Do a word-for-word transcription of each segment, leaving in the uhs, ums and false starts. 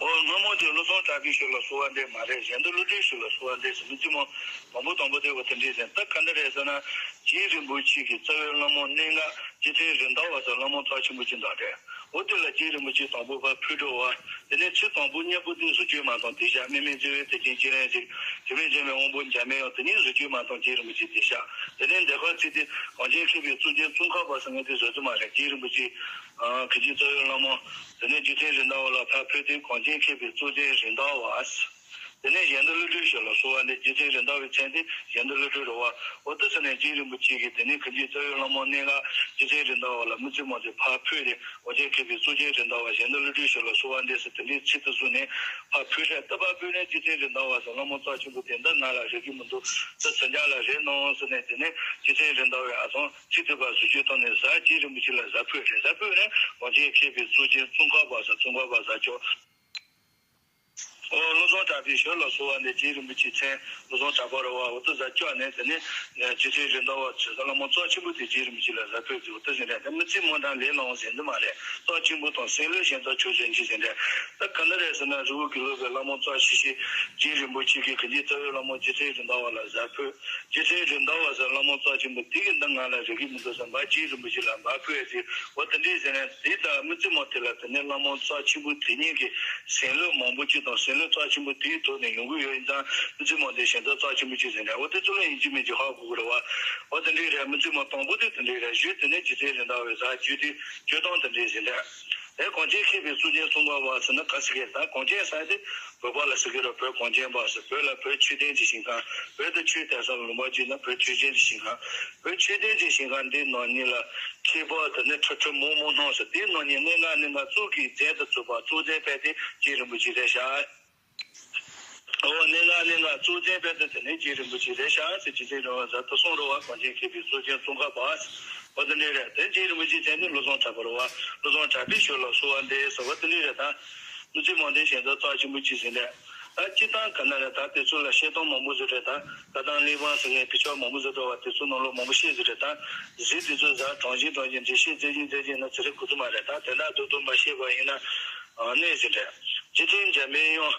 འོ་སྔ་མོ་དེ་བློ་བཟང་གྲགས་པའི་ཞོལ་ལ་གསོལ་བ་འདེབས་མ་རེད། གཞན་དོན་བློ་གྲོས་ཞོལ་ལ་གསོལ་བ་འདེབས་ཟེར། མི་རྩིས་མོ་དང་པོ་དང་པོ་དེ་འོ་དེ་འདྲས་ཟེར། ད་ག་འདྲ་རེད་ཟེར་ན། རྗེ་རིན་པོ་ཆེ་གི་རྩ་བའི་བླ་མ་སྙན་ངག་རྗེ་བཙུན་རེད་མདའ་བ་ཟེར་བླ་མ་རྩ་ཆེན་པོ་གཅིག་འདུག་རེད། འོ་དེ་ལ་རྗེ་རིན་པོ་ཆེ་དང་པོ་ཕར་ཕུལ་འགྲོ་བ། དེ་ནས་ཚིག་དང་པོ་སྙན་པོ་དེ་བཟོ་བཅོས་མ་བཏང་དེ་བཞག་དམིགས་མེད་བརྩེ་བའི་དེ་ཅན་སྤྱན་རས་གཟིགས། དེ་མིན་ཅན་མའི་དབང་པོ་འཇམ་དཔལ་དབྱངས་དེ་གཉིས་བཟོ་བཅོས་མ་བཏང་རྗེ་རིན་པོ་ཆེ་དེ་བཞག་དེ་ནས་འདི་གར་ཚིག་དེ་གངས་ཅན་མཁས་པའི་གཙུག་རྒྱན་ཙོང་ཁ་པ་ཟེར་མཁན་དེ་བཟོ་རྒྱུ་མ་རེད། རྗེ་རིན་པོ་ཆེ། ཨ། གི་རྗེ་རྩ་བའི་བླ་མ། དེ་ནས་རྗེ་བཙུན་རེད་མདའ་བ་ལ་ཕར་ཕུལ་ཏེ་གངས་ཅན་མཁས་པའི་གཙུག་རྒྱན་རེད་མདའ་བ། དེ་ནས་གཞན་དོན་བློ་གྲོས་ཞོལ་ལ་གསོལ་བ་འདེབས། རྗེ་བཙུན་རེད་མདའ་བའི་མཚན་དེ་གཞན་དོན་བློ་གྲོས་རེད་བ། འོ་དེ་ཟེར་ནས་རྗེ་རིན་པོ་ཆེ་གིས་དེ་ནས་གི་རྗེ་རྩ་བའི་བླ་མ་སྙན་ངག་རྗེ་བཙུན་རེད་མདའ་བ་ལ་མི་རྩིས་མོ་དེ་ཕར་ཕུལ་ཏེ་གངས་ཅན་མཁས་པའི་གཙུག་རྒྱན་རེད་མདའ་བ། གཞན་དོན་བློ་གྲོས་ཞོལ་ལ་གསོལ་བ་འདེབས་ཟེར་དེ་འདྲའི་ཚིག་དེ་བཟུང་ནས་ཕར་ཕུལ་ཏེ། ད་ཕར་ཕུལ་ནས་རྗེ་བཙུན་རེད་མདའ་བ་ཟེར་བླ་མ་རྩ་ཆེན་པོ་དེ་འདི་ང་ལ་རེག་གི་མི་འདུག་དེ་ཟེར་རྒྱ་ལ་རེད་གནང་ཟེར་ནས་དེ་ནས་རྗེ་བཙུན་རེད་མདའ་བས་ཨ་ཚང་ཚིག་དེ་ཕར་བཟོ་བཅོས་བཏང་ནས་གཟའ་རྗེ་རིན་པོ་ཆེ་ལ་གཟའ་ཕུལ་རེད། གཟའ་ཕུལ་ནས་གངས་ཅན་མཁས་པའི་གཙུག་རྒྱན་ཙོང་ཁ་པ་ཟེར་ཙོང་ཁ་པ་གཟའ་སྐྱོར། ཨོ་བློ་བཟང་གྲགས་པའི་ཞོལ་ལ་གསོལ་བ་འདེབས། རྗེ་རིན་པོ་ཆེའི་མཚན་བློ་བཟང་གྲགས་པ་རེད་བ། འོ་དེ་གཟའ་སྐྱོར་ནས་དེ་ནས་རྗེ་བཙུན་རེད་མདའ་བ་ཟེར་བླ་མ་རྩ་ཆེན་པོ་དེ་རྗེ་རིན་པོ་ཆེ་ལ་གཟའ་ཕུལ་ཏེ་འོ་དེ་ཟེར་ནས་དེ་མི་རྩིས་མོ་དང་ལས་སླ་བོ་ཟེར་འདི་མ་རེད། རྩ་ཆེན་པོ་དང་སེམས་ལས་གཞན་དག་ཆོས་ཟེར་གྱི་ཟེར་འདྲ། ད་ག་འདྲ་རེད་ཟེར་ན་རི་བོ་དགེ་ལུགས་པའི་བླ་མ་རྩ་ཆེ་ཤོས་རྗེ་རིན་པོ་ཆེ་གིས་གི་རྗེ་རྩ་བའི་བླ་མ་རྗེ་བཙུན་རེད་མདའ་བ་ལ་གཟའ་ཕུལ། རྗེ་བཙུན་རེད་མདའ་བ་ཟེར་བླ་མ་རྩ་ཆེན་པོ་དེ་གིས་འདི་ང་ལ་རེག་གི་མི་འདུག་ཟེར་འབའ་རྗེ་རིན་པོ་ཆེ་ལ་འབའ་ཕུལ་ཡ་ཟེར། འོ་དེ་འདྲས་ཟེར་ནས་དེ་ལྟར་མི་རྩིས་མོ་དེ་ལ་དེ་ནས་བླ་མ་རྩ་ཆེན་པོ་དེ་ཉིད་ཀྱི་སེམས་ལུགས་མང་པོ་ཅིག་དང་སེམས་ལུགས་རྩ་ཆེན་པོ་དེའི་ཐོག་ནས་ཡོང་གི་ཡོད་ཡིན་ཙང་མི་རྩིས་མོ་དེ་གཞན་དོན་རྩ་ཆེན་པོ་ཅིག་ཟེར་ནས་འོ་དེ་ཚོ་ལ་ཡིན་གཅིག་མིན་གཅིག་ཧ་གོ་གི་རེད་བ། འོ་དེ་འདྲས་རེད། མི་རྩིས་མོ་དང་པོ་དེ་དེ་འདྲས་རེད། ཞུས་དེ་ནས་རྗེ་བཙུན་རེད་མདའ་བས་གཟའ་བརྗོད་དེ་བརྗོད་སྟངས་དེ་འདྲས་ཟེར་འདྲ། དེ་གངས་ཅན་མཁས་པའི་གཙུག་རྒྱན་ཙོང་ཁ་པ་ཟེར་ན་ག་ཟེར་གི་ད་གངས་ཅན་ཟེར་དེ་བོད་པ་ལ་ཟེར་གི་རེད། བོད་གངས་ཅན་པ་ཟེར། བོད་ལ་བོད་ཆོས་ལྡན་གྱི་ཞིང་ཁམས། བོད་དུ་ཆོས་དར་ས་ལུང་པ་བརྒྱུད་ན་བོད་ཆོས་ལྡན་གྱི་ཞིང་ཁམས། བོད་ཆོས་ལྡན་གྱི་ཞིང་ཁམས་འདིའི་ནང་ཉིད་ལ་མཁས་པ་དེ་ནི་ཁྲི་ཁྲི་མོ་མོ་སྣང་ཟེར། དེའི་ནང་ཉིད་གནད་འགག་གནད་འགག་གཙུག་གི་རྒྱན་དུ་ཚུད་པ་གཙུག་རྒྱན་དཔལ་ལྡན་རྗེ་རིན་པོ་ཆེ་རེད་ཤག་འོ་གནད་འགག་གནད་འགག་གཙུག་རྒྱན་དཔལ་ལྡན་དེ་ནི་རྗེ་རིན་པོ་ཆེ་རེད་ཤག་ཟེར་རྗེ་བཙུན་རེད་བ་ཟེར་དུ་གསུངས་རེད་བ། གངས་ཅན་མཁས་པའི་གཙུག་རྒྱན་ཙོང་ཁ་པ། འོ་དེ་འདྲས་རེད། དེ་རྗེ་རིན་པོ་ཆེའི་མཚན་དེ་བློ་བཟང་གྲགས་པ་རེད་བ། བློ་བཟང་གྲགས་པའི་ཞོལ་ལ་གསོལ་བ་འདེབས་ཟེར་བ་དེ་འདྲས་རེད་ད། མི་རྩིས་མོ་དེ་གཞན་དོན་རྩ་ཆེན་པོ་ཅིག་ཟེར་འདྲ། ད་སྤྱིར་བཏང་ག་འདྲ་རེད་ད་དེ་ཚོ་ལ་བཤད་སྟངས་མང་པོ་ཟེར་རེད་ད། བཀའ་གདམས་གླེགས་བམ་ཟེར་མཁན་དཔེ་ཆ་མང་པོ་ཟེར་འགྲོ་བ་དེ་ཚོ་ནང་ལོགས་མང་པོ་བཤད་ཟེར་རེད་ད། གཟིགས་དེ་ཚོ་གཟའ་གྲངས་ཅན་གྲངས་ཅན་འགྲེལ་བཤད་མཛད་ཀྱིན་མཛད་ཀྱིན་ན་ཚེ་རིང་གོ་ཚོད་མ་རེད་ད། དེ་འདྲ་དུ་དུ་མ་བཤད་པ་ཡིན་ན། གནས་ཟེར་འདྲ། རྗེ་བཙུན་འཇམ་པའི་དབྱངས་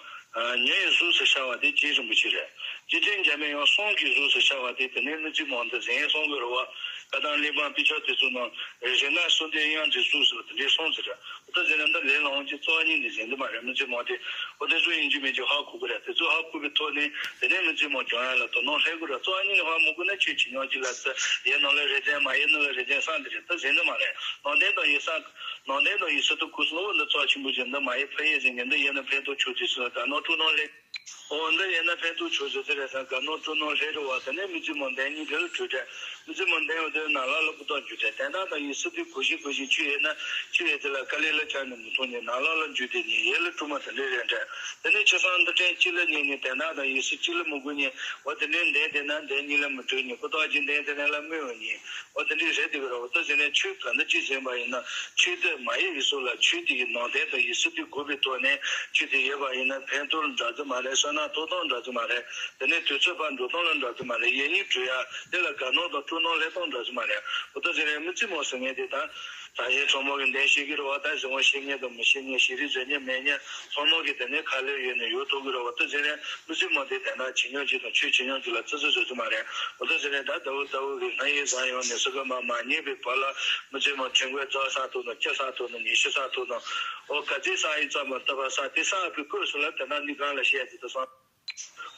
ཉའི་གཟུགས་སུ་ཤར་བ་དེ་རྗེ་རིན་པོ་ཆེ་རེད། རྗེ་བཙུན་འཇམ་པའི་དབྱངས་ཟོང་གི་གཟུགས་སུ་ཤར་བ་དེ་དེ་ནས་མི་རྩིས་མོ་འདི་གཟན་ཟོང་གི་རེད་བ། བཀའ་གདམས་གླེགས་བམ་དཔེ་ཆ་དེ་ཚོ་ནང་རིགས་ལྔ་གསུམ་ལྡན་དབྱངས་ཀྱི་གཟུགས་སུ་དེ་འདྲའི་ཟོང་ཟེར་རེད། འོ་ད་ཟེར་ན་འདི་ལས་སླ་བོ་ཅིག་རྩ་བ་ཉིད་ནས་ཟིན་གྱི་མ་རེད། མི་རྩིས་མོ་དེ་འོ་དེ་ཚོ་ཡིན་གཅིག་མིན་གཅིག་ཧ་གོ་གི་རེད། དེ་ཚོ་ཧ་གོ་བའི་ཐོག་ནས་དེ་ནས་མི་རྩིས་མོ་སྦྱོང་ཡ་ལ་དོ་སྣང་སླེབས་དགོས་རེད། རྩ་བ་ཉིད་ནས་ཧ་མ་གོ་ན་ཆོས་ཇི་སྙམ་ཅིག་ལ་ཟེར། ཡིན་ནོ་ལ་རེ་ཙམ་མ་ཡིན་ནོ་ལ་རེ་ཙམ་བསམ་འདི་རེད། ད་ཟིན་གྱི་མ་རེད། ནང་བསྟན་དང་ཡིག་གསར། ནང་བསྟན་དང་ཡིག་གསར་དུ་གོ་སོང་བ་འདི་རྩ་ཆེན་པོ་ཅིག་འདི་མ་ཡིན་ཕ་ཡིན་ཟེར་མཁན་འདི་ཡིན་ན་ཕན་ཐོགས་ཆོག་ཅིག་ཟེར་ན་དགའ་སྣང་སྤྲོ་སྣང་སླེབས། འོ་འདི་ཡིན་ན་ཕན་ཐོགས་ཆོག་ཟེར་དེ་རེད་ཟེར་དགའ་སྣང་སྤྲོ་སྣང་སླེབས་རེད་བ། དེ་ནས་མི་རྩིས་མོ་འདན་གཉིས་འབྲེལ་གྲོལ་འདྲ། མི་རྩིས་མོ་འདན་འོ་དེ་ནང་ལ་ལ་ཀུ་དོག་འཇུ་འདྲ། དོན་དག་དང་ཡིག་གསར་དེ་གོ་ཞིག་གོ་ཞིག་ཆོས་ཡོད་ན་ཆོས་ཡོད་དེ་ལ་དཀའ་ལས་ལ་ཆགས་ནས་མི་མཐོང་ནས་ནང་ལ་ལ་འཇུ་དེ་ནས་ཡེ་ལ་སྤྲོ་མ་དེ་འདྲ་རེད་འདྲ། དེ་ནས་ཆོས་བཟང་འདི་ཕྲན་གཅིག་ལ་ཉན་ནས་དོན་དག་དང་ཡིག་གསར་གཅིག་ལ་མི་གོ་ནས་འོ་དེ་ནས་འདན་དེ་ན་འདན་གཉིས་ལ་མི་གྲོལ་ནས་ཀུ་དོག་གི་འདན་དེ་ན་ལ་མི་འོང་ནས། འོ་དེ་འདྲས་རེད་དེ་གི་ར། འོ་ད་ཟེར་ནས་ཆོས་ག་འདྲ་ཅིག་ཟིན་པ་ཡིན་ན་ཆོས་དེ་མ་ཡིག་ཡིག་གསར་ལ་ཆོས་དེ་ཡི་ནང་དོན་དང་ཡིག་གསར་དེ་གོ་བའི་ཐོག་ནས་ཆོས་དེ་ཡོད་པ་ཡིན་ན་ཕན་ཐོགས་ལ་འདྲ་ཙམ་མ་རེད། བསོད་ནམས་ཐོབ་སྟངས་འདྲ་ཙམ་མ་རེད། དེ་ནས་དུས་ཚོད་ཕར་འགྲོ་སྟངས་ལ་འདྲ་ཙམ་མ་རེད། ཡིག་རྙིང་གྲོལ་ཡ་དེ་ལ་དགའ་སྣང་དང་སྤྲོ་སྣང་སླེབས་སྟངས་འདྲ་ཙམ་མ་རེད། འོ་ད་ཟེར་ནས་མི་རྩིས་མོ་ཟེར་མཁན་དེ་ད་ད་གཞན་ཚང་མ་གི་འདན་ཤེས་ཀྱི་རེད་བ། ད་གཞན་དབང་ཤེས་མཁན་དང་མི་ཤེས་མཁན་ཤེས་རིག་འཛིན་མཁན་མེད་མཁན་ཚང་མ་གི་དེ་ནས་ཁ་ལས་ཡོད་ནས་ཡོད་ཐུབ་ཀྱི་རེད་བ། ད་ཟེར་ནས་མི་རྩིས་མོ་དེ་དེ་ན་ཇི་སྙམ་ཅིག་དང་ཆོས་ཇི་སྙམ་ཅིག་ལ་ཙི་ཙི་བཟོ་རྒྱུ་མ་རེད། འོ་ད་ཟེར་ནས་ད་ཟླ་བོ་ཟླ་བོ་གི་སྔ་ཡིན་བཟང་ཡོང་ནས་སུ་ག་མ་མ་ཉེས་པའི་བར་ལ་མི་རྩིས་མོ་ཕྲེང་བའི་རྩ་བ་ས་ཐོག་དང་སྐྱ་ས་ཐོག་དང་ཉི་ཤུ་ས་ཐོག་དང་། འོ་ག་ཚོད་ས་ཡི་རྩ་མ་བཏབ་པ་ས་དེ་ས་བབས་པའི་སྐོར་སུ་ལ་ད་ལྟ་གནས་གང་ལ་བཤད་ཅིག་ད་སང་།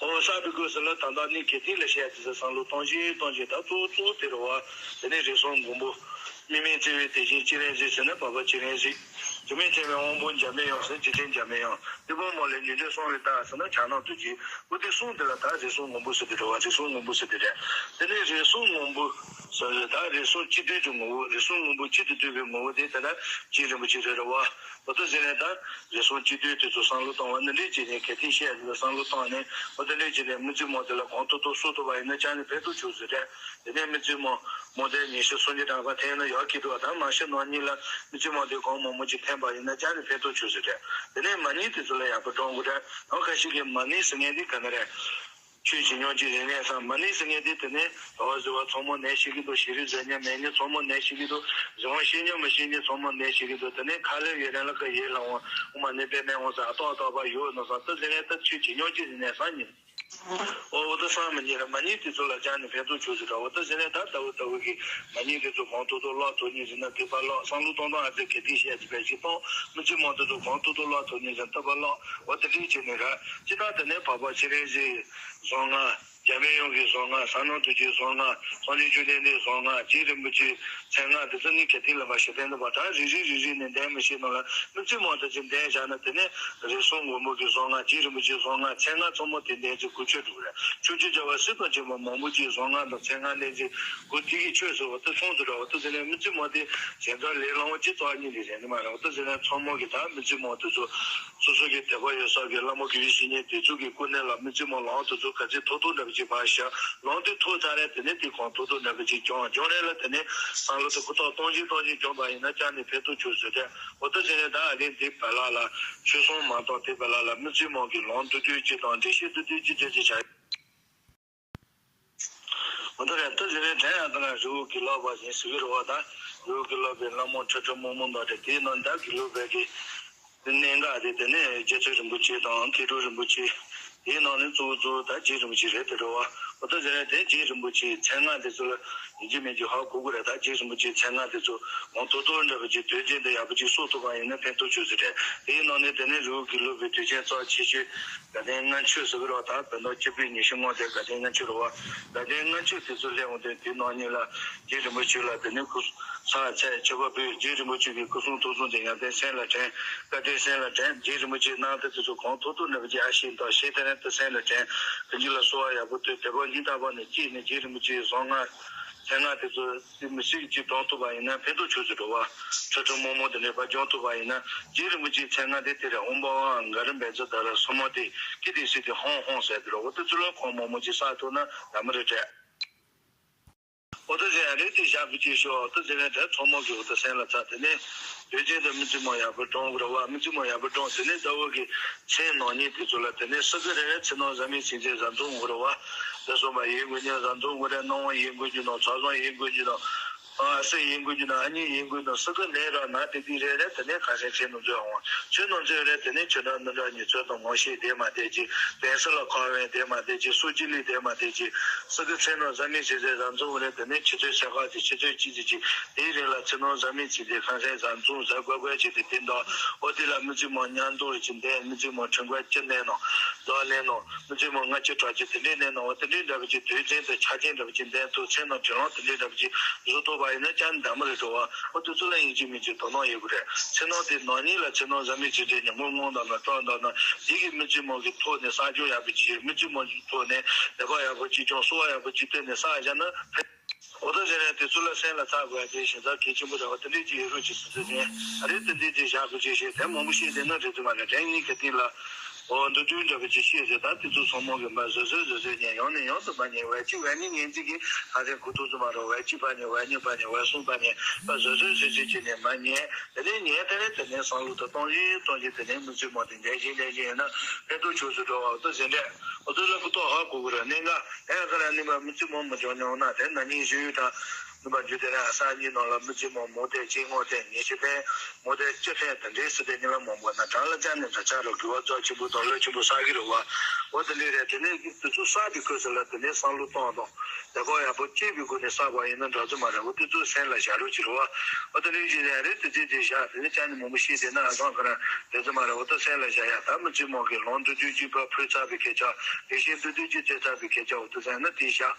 འོ་ས་བབས་པའི་སྐོར་སུ་ལ་ད་ལྟ་གནས་ག་དུས་ལ་བཤད་ཅིག་ད་བསམ་བློ་གཏོང་བཞིན་གཏོང་བཞིན་ད་གཙོ་བོ་གཙོ་བོ་དེ་རེད་བ། དེ་ནས་རིགས་གསུམ་མགོན་པོ། དམིགས་མེད་བརྩེ་བའི་དེ་བཞིན་སྤྱན་རས་གཟིགས་ཟེར་ན་འཕགས་པ་སྤྱན་རས་གཟིགས། དེ་མིན་ཚད་མའི་དབང་པོ་འཇམ་པའི་དབྱངས་ཟེར་རྗེ་བཙུན་འཇམ་པའི་དབྱངས། སྐྱེས་བུ་མོ་ལས་ཉོན་མོངས་གསུམ་ལས་ཐར་ཟེར་ན་ཕྱག་ན་རྡོ་རྗེ། འོ་དེ་གསུམ་དེ་ལ་ད་རིགས་གསུམ་མགོན་པོ་ཟེར་དེ་རེད་བ། རིགས་གསུམ་མགོན་པོ་ཟེར་དེ་རེད། དེ་ནས་རིགས་གསུམ་མགོན་པོ་ཟེར་ད་རིགས་གསུམ་གཅིག་བསྡུས་ཀྱི་ངོ་བོ། རིགས་གསུམ་མགོན་པོ་གཅིག་ཏུ་བསྡུས་པའི་ངོ་བོ་དེ་ད་ལྟ་རྗེ་རིན་པོ་ཆེ་རེད་རེད་བ། འོ་ད་ཟེར་ནས་ད་རིགས་གསུམ་གཅིག་བསྡུས་དེ་ཚོ་བསམ་བློ་གཏོང་བ་ནི་འདྲའི་བྱས་ནས་གལ་ཏེ་བཤད་ཟེར་བསམ་བློ་བཏང་ནས་འོ་ད་འདྲའི་བྱས་ནས་མི་རྩིས་མོ་དེ་ལ་གང་ཐུབ་ཐུབ་གསོ་ཐུབ་པ་ཡིན་ན་ཅང་ནས་ཕན་ཐོགས་བྱུང་ཟེར་རེད། དེ་ནས་མི་རྩིས་མོ་མོ་དེ་ཉི་ཤུ་སུམ་ཅུ་གྲངས་ཀ་འཐེན་ན་ཡག་གི་འདུག་ད་མ་གཞི་ནང་གཉིས་ལ་མི་རྩིས་མོ་དེ་གང་མང་མང་ཅིག་འཐེན་པ་ཡིན་ན་ཅང་ནས་ཕན་ཐོགས་བྱུང་ཟེར་རེད། དེ་ནས་མ་ཎི་དེ་ཚོ་ལ་ཡག་པོ་སྒྲོག་དགོས་རེད། ནང་ཁ་ཤས་ཀྱིས་མ་ཎི་ཟེར་མཁན་དེ་ག་འདྲ་རེད། ཆོས་ཇི་སྙེད་ཅིག་རིག་གནས་སམ་མ་ནིང་ཟེར་མཁན་དེ་དེ་ནས་ཟླ་བ་བཟི་བ་ཚང་མ་ནད་བྱེད་ཀྱི་འདུག་ཤེས་རིག་ཟེར་མཁན་མེད་མཁན་ཚང་མ་ནད་བྱེད་ཀྱི་འདུག་གཟུགས་པོ་ཤེས་མཁན་མི་ཤེས་མཁན་ཚང་མ་ནད་བྱེད་ཀྱི་འདུག་དེ་ནས་ཁ་ལས་ཡོད་རན་ལ་ཁ་ཡོད་ལ་འོང་། དབུ་མ་ནི་པད་མའི་དབང་ཟེར་ཨ་ཏོག་ཨ་ཏོག་པ་ཡོད་ནོ་སམ་ད་ཟེར་ནས་ད་ཆོས་ཇི་སྙེད་ཅིག་རིག་གནས་སམ་ཉིན། ཨོ་ཨོ་ད་སམ་མ་ཉིན་ར་མ་ཉིན་དེ་ཚོ་ལ་ཅང་ནི་ཕན་ཐོགས་ཆོས་ཟེར་འདྲ་བོ་ད་ཟེར་ནས་ད་ལྟ་བུ་ལྟ་བུ་གི་མ་ཉིན་དེ་ཚོ་གང་ཐུབ་ཐུབ་ཀློག་ཐུབ་མཁན་ཟེར་ན་དེ་པར་ཀློག་བསམ་བློ་གཏོང་སྟངས་ཨ་ཙི་ག་དེ་བཤད་ཅིག་པས་ཅིག་གཏོང་མི་ཚེ་མང་དེ་ཚོ་གང་ཐུབ་ཐུབ་ཀློག་ཐུབ་མཁན་ཟེར་ན་ད་པར་ཀློག་འོ་དེ་འདྲའི་བྱས་ནས་ར་ཅི་ད་དེ་ནས་འཕགས་པ་སྤྱན་རས་གཟིགས་གཟུངས་སྔགས། འཇམ་པའི་དབྱངས་ཀྱི་གཟུངས་སྔགས། ཟབ་སྣང་རྡོ་རྗེའི་གཟུངས་སྔགས། སངས་རྒྱས་བཅོམ་ལྡན་འདས་གཟུངས་སྔགས། རྗེ་རིན་པོ་ཆེའི་མཚན་སྔགས། དེ་ཚོ་ནི་ག་དེ་ལ་མ་ཞེ་ཐན་དུ་བ་ད་རེ་རེ་རེ་རེ་ནས་འདོན་མི་ཤེས་ནོ་ལ་མི་ཚེ་མང་དུ་ཅིག་འདོན་བཞག་ན་དེ་ནས་རིགས་གསུམ་མགོན་པོ་གི་གཟུངས་སྔགས། རྗེ་རིན་པོ་ཆེའི་གཟུངས་སྔགས། མཚན་སྔགས་ཚང་མ་དེ་འདོན་ཚེ་གོ་ཆོད་འགྲོ་གི་རེད། ཕྱོགས་བཅུའི་རྒྱལ་བ་སྲས་དང་བཅས་པ་མང་པོ་ཅིག་གཟུངས་སྔགས་དང་མཚན་སྔགས་ལེན་ཚེ་གོ་དེ་གི་ཆོས་ཟེར་བ་དེ་ཚོང་དུ་འགྲོ་བ་དེ་ཚོ་ནས་མི་ཚེ་མང་དེ་གཞན་དག་ལས་སླ་བོ་ཅིག་རྩ་བ་ཉིད་ནས་རེད་ནི་མ་རེད། འོ་ད་ཟེར་ན་ཚང་མ་གི་ད་མི་ཚེ་མང་དེ་ཚོ་སོ་སོ་གི་དད་པ་ཡོད་ས་གི་བླ་མ་དགེ་བའི་བཤེས་གཉེན་དེ་ཚོ་གི་སྐུ་གནས་ལ་མི་ཚེ་མང་ལངས་དེ་ཚོ་ག་ཚོད་ཐུབ་ཐུབ་འདྲ་པོ་ཅིག་ཕར་བཞག་ལངས་དུས་ཐུབ་ཚར་རེད། དེ་ནས་དེ་གང་ཐུབ་ཐུབ་འདྲ་པོ་ཅིག་སྦྱོང་སྦྱོང་རེད་ལ་དེ་ནས་བསམ་བློ་དེ་ཧུར་ཐག་གཏོང་བཞིན་གཏོང་བཞིན་སྦྱོང་པ་ཡིན་ན་ཅང་ནས་ཕན་ཐོགས་ཆོག་ཟེར་ཏེ་འོ་ད་ཟེར་ན་ད་ཨ་རིང་དེ་བལ་ལ་ལ་ཆོས་སྲུང་མ་གཏོགས་དེ་བལ་ལ་ལ་མི་ཚེ་མང་གི་ལངས་དུས་དུས་ཅིག་དང་འགྲེལ་བཤད་དུས་དུས་ཅིག་དེ་ཅིག་བྱ། འོ་ད་རེད། ད་ལེ་རེ་དྲན་ཡང་ད་ང་རི་བོ་དགེ་ལོག་པ་ཡིན་ཟེར་གི་རེད་བ། ད་རི་བོ་དགེ་ལོག་པའི་བླ་མ་ཁྲི་ཁྲི་རྨོ་མོ་འདྲ་དེ་དེའི་ནང་ད་དགེ་ལུགས་པའི་གི་གནད་འགག་དེ་དེ་ནས་རྗེ་བཙུན་རིན་པོ་ཆེ་དང་མཁས་གྲུབ་རིན་པོ་ཆེ། དེའི་ནང་ནས་གཙོ་བོ་གཙོ་བོ་ད་རྗེ་རིན་པོ་ཆེ་རེད་དེ་རེད་བ། འོ་ད་ཟེར་ཡང་དེ་རྗེ་རིན་པོ་ཆེའི་མཚན་སྔགས་དེ་ཚོ་ལ་ཡིན་གཅིག་མིན་གཅིག་ཧ་གོ་དགོས་རེད། ད་རྗེ་རིན་པོ་ཆེའི་མཚན་སྔགས་དེ་ཚོ་མང་ཐོག་ཐོག་འདྲ་པོ་ཅིག་དོན་ཚན་དེ་ཡག་པོ་ཅིག་སྲོལ་ཐུབ་པ་ཡིན་ན་ཕན་ཐོགས་ཆོག་ཟེར་རེད། དེའི་ནང་ནས་དེ་ནས་རི་བོ་དགེ་ལུགས་པའི་དུས་ཆེན་རྩ་ཆེ་ཤོས་དགའ་ལྡན་ལྔ་མཆོད་ཟེར་གི་རེད་བ། ད་བོད་ཟླ་བཅུ་པའི་ཉི་ཤུ་ལྔ་དེ་དགའ་ལྡན་ལྔ་མཆོད་རེད་བ། དགའ་ལྡན་ལྔ་མཆོད་དེ་ཚོ་སླེབས་འོང་དུས་དེའི་ནང་ཉིད་ལ་རྗེ་རིན་པོ་ཆེ་ལ་དེ་ནས་སྐུ་ཕྱག་འཚལ་མཆོད་པ་འབུལ། རྗེ་རིན་པོ་ཆེ་གི་སྐུ་གསུང་ཐུགས་གསུང་དེ་ཡང་དེ་སེམས་ལ་དྲན། བཀའ་དྲིན་སེམས་ལ་དྲན། རྗེ་རིན་པོ་ཆེའི་གནང་དེ་ཚོ་གང་ཐུབ་ཐུབ་འདྲ་པོ་ཅིག་ཨ་ཤེས་དང་ཤེས་དེ་རིང་དེ་སེམས་ལ་དྲན། དེ་ཉིད་ལ་གསོལ་བ་ཡག་པོ་བཏབ། དད་པ་སྙིང་ཐག་པ་ནས་སྐྱེས་ནས་རྗེ་རིན་པོ་ཆེའི་གཟུངས་སྔགས་མཚན་སྔགས་དེ་ཚོ་དེ་མི་སྲིད་ཀྱི་སྦྱོང་ཐུབ་པ་ཡིན་ན་ཕན་ཐོགས་ཆོག་ཚུལ་འགྲོ་བ། ཁྲི་ཁྲི་རྨོ་མོ་དེ་འདྲའི་བ་སྦྱོང་ཐུབ་པ་ཡིན་ན་རྗེ་རིན་པོ་ཆེའི་མཚན་སྔགས་དེ་དེ་རེད། ཨོཾ་བྷ་ཝ་ཨ་ག་རུ་བཛྲ་དྷ་ར་སུ་མ་ཏི་ཀི་ཏི་སི་ཏི་ཧོང་ཧོང་ཟེར་དེ་རེད། འོ་དེ་ཚོ་ལ་ཁོང་རྨོ་མོ་ཅིག་བསགས་ཐུབ་ན་ད་མི་རེད་དྲན། འོ་ད་ཟེར་ཡ་རེད། དེ་བཞག་པའི་ཅིག་ཤོག་འོ་ད་ཟེར་ཡ་དེ་ཚང་མ་གི་འོ་ད་སེམས་ལ་ཚ། དེ་ནས་དུས་རྒྱུན་དུ་མི་ཚེ་མ་ཡག་པོ་སྒྲོང་དགོས་རེད་བ། མི་ཚེ་མ་ཡག་པོ་སྒྲོང་དེ་ནས་ཟླ་བོ་གི་མཚན་ནང་ཉིད་དེ་ཚོ་ལ་དེ་ནས་ས་གི་རེ་རེ་ཚེ་ནང་བཟའ་མི་ཚེ་ཚད་བཟའ་འཛོམས་དགོས་རེད་བ། དེ་སོང་བ་ཡིན་དགོས་ཉིན་བཟའ་འཛོམས་དགོས་རེད། སྣང་བ་ཡིན་དགོས་ཉིན་དང་ཚ་བཟང་ཡིན་དགོས་ཉིན་དང་། ཨ་སེ་ཡིན་དགོས་ཀྱི་ན་ཨ་ནི་ཡིན་དགོས་ན་སུ་ག་ནས་ར་ན་དེ་དེ་རེ་རེ་དེ་ནས་ཁ་སང་ཚེ་ནང་ཚོད་འོང་། ཚེ་ནང་ཚོད་རེ་དེ་ནས་ཆུ་དྲག་ནུ་དྲག་ཉི་ཚོད་དང་ངོ་ཤེས་དེ་མ་དེ་ཅི། དེང་སང་ལ་ཁ་བན་དེ་མ་དེ་ཅི། སུ་ཅི་ལི་དེ་མ་དེ་ཅི། སུ་གི་ཚེ་ནང་བཟའ་མི་ཚེ་ཚད་བཟའ་འཛོམས་རེ་དེ་ནས་ཆུ་ཚོད་ཚད་ཁ་དེ་ཆུ་ཚོད་ཅི་ཅི་ཅི། དེའི་རིང་ལ་ཚེ་ནང་བཟའ་མི་ཚེ་ཚད་ཁ་སང་བཟའ་འཛོམས་བཟའ་དགོས་དགོས་ཅི་དེ་དེ་འདྲ། འོ་དེ་ལ་མི་ཚེ་མང་མཉམ་དུ་རེ་ཅི་འདས་མི་ཚེ་མང་ཁྲི་འགའ་ཅི་ནས་ནང་དོ་ལེན་ནང་། མི་ཚེ་མ་ལྔ་བཅུ་དྲུག་ཅུ་དེ་འདྲའི་གནས་ནང་བ་དེ་འདྲའི་འདྲ་བ་ཅིག་དུས་ཆེན་དང་ཆ་རྐྱེན་འདྲ་བ་ཅིག་འདས་ཐུབ། ཚེ་ནང་དྲི་ལན་དེ་འདྲའི་འདྲ་བ་ཅིག་བཟོ་ཐུབ་པ་ཡིན་ན་ཅང་འདྲ་མི་རེད་འགྲོ་བ། འོ་དེ་ཚོ་ལ་ཡིན་གཅིག་མིན་གཅིག་དོ་སྣང་ཡོད་དགོས་རེད། ཚེ་ནང་དེ་ནང་ཉིད་ལ་ཚེ་ནང་བཟའ་མི་ཚེ་ཚད་ཉིན་མོ་སྔོན་དང་ན་སྤྲང་དང་ན་དེ་གི་མི་ཚེ་མང་གི་ཐོག་ནས་བསགས་སྦྱོར་ཡག་པོ་ཅིག་བྱེད། མི་ཚེ་མང་གི་ཐོག་ནས་དད་པ་ཡག་པོ་ཅིག་སྦྱོང་། གསོལ་བ་ཡག་པོ་ཅིག་བཏབ་ནས་བསགས་བཞག་ན་ཕན། འོ་ད་ཟེར་ཡ་དེ་ཚོ་ལ་སེམས་ལ་ཚ་དགོས་ཡ་དེ་ཞེ་སྡང་གལ་ཆེན་པོ་འདྲ་བ་དེ་འདྲས་ཅིག་ཡོད་རོགས་ཅིག་སུ་ཚོད་ནས་ཨ་རེ་དེ་འདྲས་ཅིག་བཞག་དགོས་ཅིག་ཞེས་དེ་མང་པོ་བཤད་བསྡད་ན་རེད་དུ་མ་རེད། དྲན་ཉིན་ག་དེ་ལ་འོ་འདུག་དུས་འདྲ་པོ་ཅིག་བཤད་ཟེར། ད་དེ་ཚོ་ཚང་མ་གི་མ་བཟོད་བཟོད་བཟོད་བཟོད་ཉན། ཡང་ནས་ཡང་དུ་མ་ཉན། བས་གཅིག་བས་གཉིས་ཉན་ཅིག་གིས་ད་ཐེངས་གོ་ཐུབ་ཚོད་མ་རེད། བས་གཅིག་ཕར་ཉན། བས་གཉིས་ཕར་ཉན། བས་གསུམ་ཕར་ཉན། ད་བཟོད་བཟོད་བཟོད་བཟོད་བྱས་ནས་མ་ཉན། དེ་ནས་ཉན་དེ་ནས་དེ་ནས་བསམ་བློ་ད་གཏོང་བཞིན་གཏོང་བཞིན་དེ་ནས་མི་ཚེ་མང་དེ་འདས་བཞིན་འདས་བཞིན་ཡིན་ན་ཕན་ཐོགས་ཆོག་ཚུལ་འགྲོ་བ་འོ་ད་ཟེར་འདྲས་འོ་ད་ལ་ཀུ་ཏོག་ཧ་གོ་གི་རེད། གནད་འགག་ཨེ་ག་ར་ནི་མ་མི་ཚེ་མང་མ་འཇོག་མྱོང་ན་དེ་ན་ནིང་གཞོན་ཡུལ་དང་། ནུབ་པ་རྒྱུ་དེ་རིང་ཨ་གསར་གཉིས་ནང་ལ་མི་ཚེ་མང་མོ་དེ་ཅི་སྔོ་དེ་ཉི་ཤུ་ཕན་མོ་དེ་བཅུ་ཕན་དེ་འདྲའི་སྲིད་དེ་ཉི་མ་མང་པོ་ན་གྲངས་ལ་ཅང་ནས་འདྲ་ཆགས་རོགས་དགེ་བ་རྫོགས་ཆེན་པོ་དང་ལོ་ཆེན་པོ་བསགས་ཀྱི་རེད་བ། འོ་དེ་འདྲའི་རེད། དེ་ནས་དེ་ཚོ་བསགས་པའི་སྐབས་སུ་ལ་དེ་ནས་བསམ་བློ་གཏོང་དང་དེ་གོ་ཡག་པོ་སྐྱེས་པའི་སྒོ་ནས་བསགས་པ་ཡིན་ན་འདྲ་ཚོད་མ་རེད། འོ་དེ་ཚོ་སེམས་ལ་བཞག་རོགས་བྱེད་རོགས་བ། འོ་དེ་འདྲའི་ཞིག་ནས་རེད། དེ་ཚོ་དེ་བཞག་དེ་ནས་ཅང་ནས་མང་པོ་ཤེས་དེ་ན་ཨ་ཚང་ཁ་ར་དེ་ཚོ་མ་རེད། འོ་ད་སེམས་ལ་བཞག་ཡ། ད་མི་ཚེ་མང་གི་ལོང་དུ་དུས་གཅིག་པ་ཕུལ་ཚར་བའི་སྐད་ཆ། དེ་བཞིན་དུ་དུས་གཅིག་བྱེད་ཚར་བའི་སྐད་ཆ། འོ་དེ་ཚོ་ཡིན་ན་དེ་བཞག